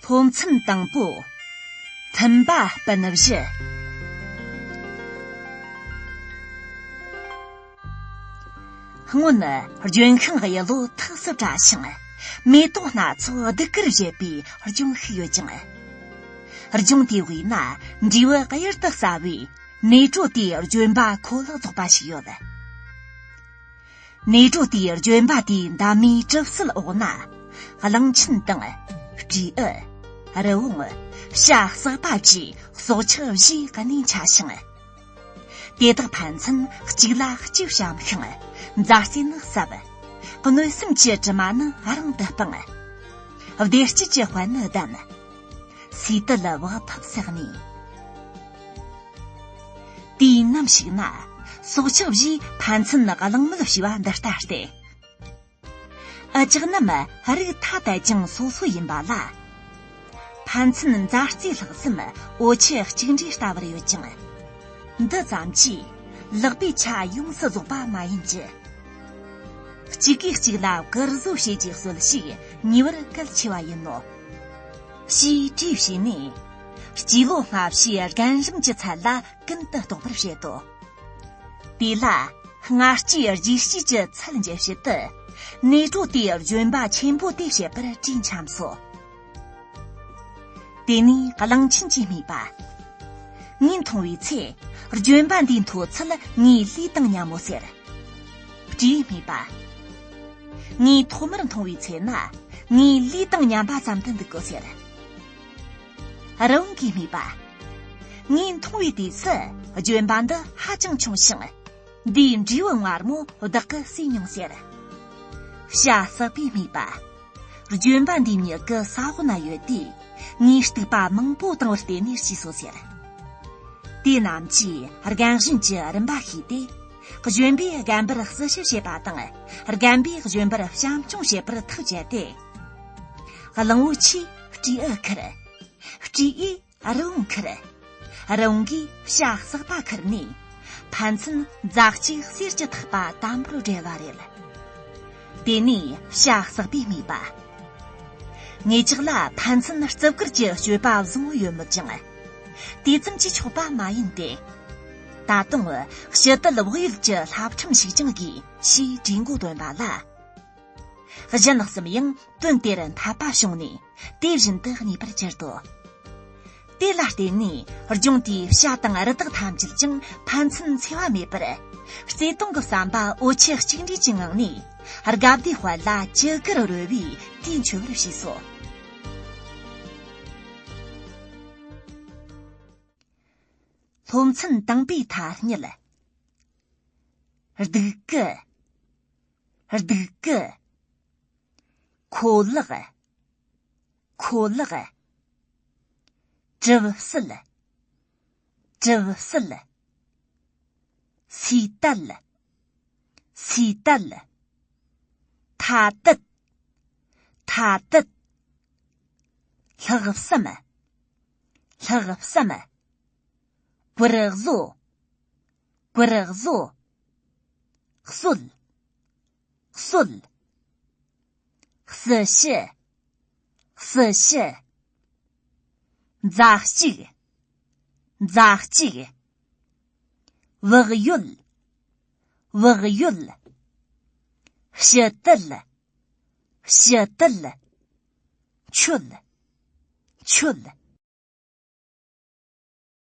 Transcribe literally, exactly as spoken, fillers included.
སློབ་ཚན་དང་པོ། མཐུན་པ་སྤུན་བཞི། སྔོན་ནི་ལྗོན་ཤིང་གཡུ་ལོ་ཐུགས་སུ་བཀྲ་ཞིང་། མེ་ཏོག་སྣ་ཚོགས་གདུགས་དཀར་བཞད་པའི་ལྗོངས་ཤིག་ཡོད་ཅིང་། ལྗོངས་དེའི་དབུས་ན་འབྲས་བུ་གཡུར་དུ་ཟ་བའི་ནེ་ཀྲོ་ཏའི་ལྗོན་པ་ཁོ་ལག་རྫོགས་པ་ཞིག་ཡོད། ནེ་ཀྲོ་ཏའི་ལྗོན་པ་དེའི་འདབ་མའི་གྲིབ་བསིལ་འོག་ན། གླང་ཆེན་དང་། སྤྲེའུ། རི་བོང་། བྱ་སྲེག་པ་བཅས་སྲོག་ཆགས་བཞིའི་གནས་འཆའ་ཞིང་། དེ་དག་ཕན་ཚུན་གཅིག་ལ་གཅིག་བྱམས་ཤིང་། མཛའ་བརྩེ་ནི་ཟབ། གནོད་སེམས་ཀྱི་དྲི་མ་ནི་རིང་དུ་སྤངས། བདེ་སྐྱིད་ཀྱི་དཔལ་ནི་ལྡན། སོས་དལ་བག་ཕེབས་བསགས་ནས། དུས་ནམ་ཞིག་ན། སྲོག་ཆགས་བཞིས་ཕན་ཚུན་གླེང་མོལ་བྱས་པ་འདི་ལྟ་སྟེ། འུ་ཅག་རྣམས་རིགས་ཐ་དད་ཅིང་སོ་སོ་ཡིན་པ་ལ། ཕན་ཚུན་མཛའ་བརྩེའི་ལྷག་བསམ་འོ་ཆུ་གཅིག་འདྲེས་ལྟ་བུར་ཡོད་ཅིང་། འདི་ཙམ་གྱིས་ལག་པའི་ཆ་ཡོངས་སུ་རྫོགས་པ་མ་ཡིན་གྱི། གཅིག་གིས་གཅིག་ལ་བཀུར་བཟོ་བྱེད་ཀྱི་སྲོལ་ཞིག་ཉེ་བར་གལ་ཆེ་བ་ཡིན་ནོ། ཞེས་དྲིས་བྱས་ནས། སྐྱེས་ལོ་སྔ་ཕྱིའི་རྒན་རིམ་གྱི་ཚད་ལ་ཀུན་ཏུ་རྟོག་པར་བྱེད་དོ། དེ་ལ་སྔ་ཕྱིའི་རྗེས་སྐྱེས་ཀྱི་ཚད་འཇལ་ཆེད་དུ། ནེ་ཀྲོ་ཏའི་ལྗོན་པ་ཆེན་པོ་དེ་བཤད་པར་གྲོས་འཆམས་སོ། དེ་ནས་གླང་ཆེན་གྱིས་སྨྲས་པ། ངས་མཐོང་བའི་ཚེ། ལྗོན་པ་འདིའི་མཐོ་ཚད་ངའི་ལུས་དང་མཉམ་མོ་ཟེར། སྤྲེའུས་སྨྲས་པ། ངས་ཐོག་མར་མཐོང་བའི་ཚེ་ན། ངའི་ལུས་དང་མཉམ་པ་ཙམ་དུ་འདུག་གོ་ཟེར། རི་བོང་གིས་སྨྲས་པ། ངས་མཐོང་བའི་དུས་སུ་ལྗོན་པ་འདི་ཧ་ཅང་ཆུང་ཞིང་། འདིའི་འབྲས་བུ་མངར་མོ་བདག་གིས་ཟོས་མྱོང་ཟེར། བྱ་སྲེག་པས་སྨྲས་པ། ལྗོན་པ་འདིའི་མྱུ་གུ་ས་འོག་ན་ཡོད་དུས། ངས་རྟུག་པ་མང་པོ་བཏང་བར་བརྟེན་ནས་སྐྱེས་སོ་ཟེར། དེ་རྣམས་ཀྱིས་རྒན་གཞོན་གྱི་རིམ་པ་ཤེས་ཏེ། གཞོན་པས་རྒན་པར་བརྩི་ཞིབ་བྱེད་པ་དང་། རྒན་པས་གཞོན་པར་བྱམས་སྐྱོང་བྱེད་པར་ཐག་བཅད་དེ། གླང་བོ་ཆེས་སྤྲེའུ་ཁུར། སྤྲེའུས་རི་བོང་ཁུར། རི་བོང་གིས་བྱ་སྲེག་པ་ཁུར་ནས། ཕན་ཚུན་མཛའ་གཅིག་གསེར་གྱི་ཐག་པ་དམ་པོར་སྦྲེལ་བ་རེད། དེ་ནས་བྱ་སྲེག་པས་སྨྲས་པ། ངེད་ཅག་ལ་ཕན་ཚུན་བརྩི་བཀུར་གྱི་སྤྱོད་པ་བཟང་བོ་ཡོད་མོད་ཀྱང་། དེ་ཙམ་གྱིས་ཆོག་པ་མ་ཡིན་ཏེ། ད་དུང་ཕྱི་དལ་བག་ཡོད་ཀྱི་བསླབ་ཁྲིམས་ཤིག་ཀྱང་དགོས་ཞེས་གྲོས་འགོ་འདོན་པ་ལ། གཞན་གསུམ་ཡང་དོན་དེར་འཐད་པ་བྱུང་ནས་དེ་བཞིན་དུ་གནས་པར་གྱུར་ཏོ། དེ་ལ་བརྟེན་ནས་ལྗོངས་དེའི་བྱ་དང་རི་དྭགས་ཐམས་ཅད་ཀྱང་ཕན་ཚུན་འཚེ་བ་མེད་པར། བརྩེ་དུང་གི་བསམ་པ་འོ་ཆུ་གཅིག་འདྲེས་ཀྱི་ངང་ནས། དགའ་བདེའི་དཔལ་ལ་ཅི་དགར་རོལ་བའི་དུས་འཆོལ་བར་བྱས་སོ། སློབ་ཚན་དང་པོའི་ཐ་སྙད། སྡུག་གུ། སྡུག་གུ། ཁོ་ལག། ཁོ་ལག། གྲིབ་བསིལ། གྲིབ་བསིལ། སོས་དལ། སོས་དལ། ཐ་དད། ཐ་དད། ལྷག་བསམ། ལྷག་བསམ། བཀུར་བཟོ། བཀུར་བཟོ། གསོད། གསོད། སྲི་ཞུ། སྲི་ཞུ། མཛའ་གཅིག། མཛའ་གཅིག། བག་ཡོད། བག་ཡོད། ཕྱི་དལ། ཕྱི་དལ། མཆོད། མཆོད།